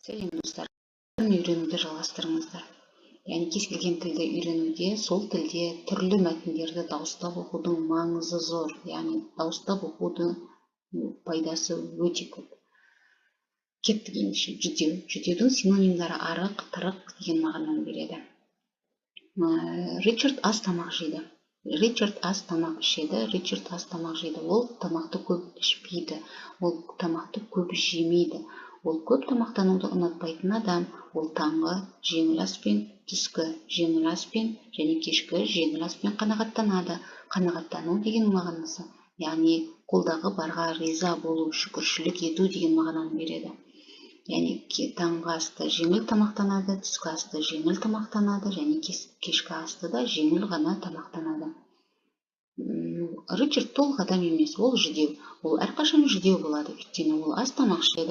Сәлем, достар! Үйренуді жалғастырыңыздар. Яғни кез келген тілді үйренуде сол тілде түрлі мәтіндерді дауыстап оқудың маңызы зор, яғни дауыстап оқудың пайдасы өте көп. Кеттік ендеше. Жүдеу. Жүдеудің синонимдары арық, тырық деген мағынаны береді. Ричард аз тамақ жейді. Ричард аз тамақ ішеді. Ричард аз тамақ жейді. Ол тамақты көп ішпейді. Ол тамақты көп жемейді. Ол көп тамақтануды ұнатпайтын адам. Ол таңғы жеңіл аспен, түскі жеңіл аспен және кешкі жеңіл аспен қанағаттанады. Қанағаттану деген мағынасы, яғни қолдағы барға риза болу, шүкіршілік ету деген мағынаны береді. Яғни таңғы асты жеңіл тамақтанады, түскі асты жеңіл тамақтанады және кешкі асты да жеңіл ғана тамақтанады. Ричард толық адам емес, ол жүдеу. Ол әрқашан жүдеу болады, өйткені ол аз тамақ ішеді.